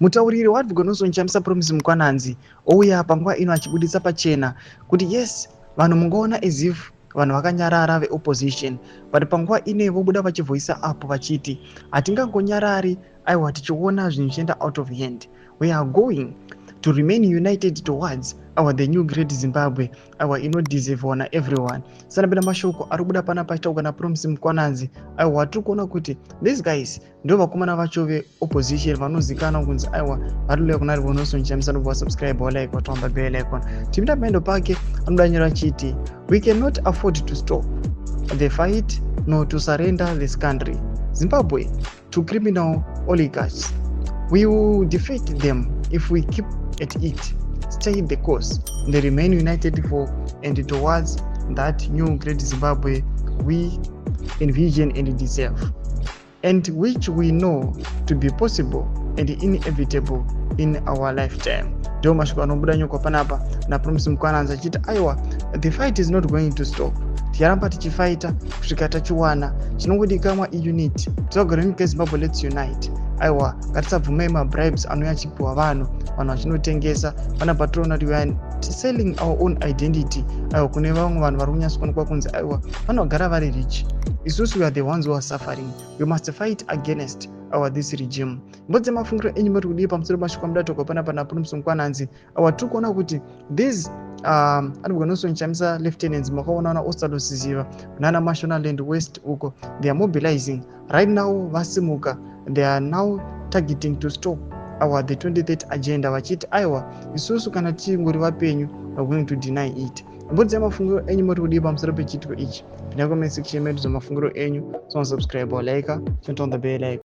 Mutauriri waAdvocate Nelson Chamisa, Promise Mkwananzi, ouya panguva ino achibudisa pachena kuti yes, vanhu mungaona as if vanhu vakanyarara veopposition, but panguva ino vobuda vachivhoisa apo vachiti hatingangonyarari, aiwa, tichiona zvinhu zvichienda out of hand. We are going to remain united towards our the new great Zimbabwe, aiwa, inodeservewa naeveryone. Sanapinda mashoko ari kubuda panapa achitaurwa naPromise Mkwananzi. Aiwa, tiri kuona kuti these guys ndo vakomana vacho veopposition vanozikanwa kunzi, aiwa, vari loyal kuna Nelson Chamisa. Nobva wasubscribe, walike, watomba bell icon. Tipinda paendo pake, anoda nyora achiti, "We cannot afford to stop the fight nor to surrender this country, Zimbabwe, to criminal oligarchs. We will defeat them if we keep at it, stay the course and remain united for and towards that new great Zimbabwe we envision and deserve, and which we know to be possible and inevitable in our lifetime." Ndo mashoko anobuda nyokwa panapa naPromise Mkwananzi achiti, aiwa, the fight is not going to stop, ticharamba tichifaita kusvika tachiwana chinongodikanwa iunity. Tisagara nyika yeZimbabwe, let's unite. Aiwa, ngatisabvumai mabribes anouya achipiwa vanhu, vanhu vachinotengesa. Panapa tinoona kuti we are selling our own identity, aiwa, kune vamwe vanhu vari kunyatsokuonekwa kunzi, aiwa, vanogara vari rich. Isusu, we are the ones who are suffering. We must fight against our this regime. Mbodze mafungiro enyu, muri kudii pamusoro pemashoko amudatogwa panapa naPromise Mkwananzi? Aiwa, tiri kuona kuti this Advocate Nelson Chamisa lieutenants, makaona na Ostallos Siziba nana Mashonaland West uko, they are mobilizing right now. Vasimuka, they are now targeting to stop our the 2030 agenda, vachiti, aiwa, isusu kana tichingori vapenyu, we are going to deny it. Mbudzi yamafungiro enyu, muri kudii pamusoro pechiitiko ichi? Pinda comment section medu zvamafungiro enyu. So subscribe or like, turn on the bell icon.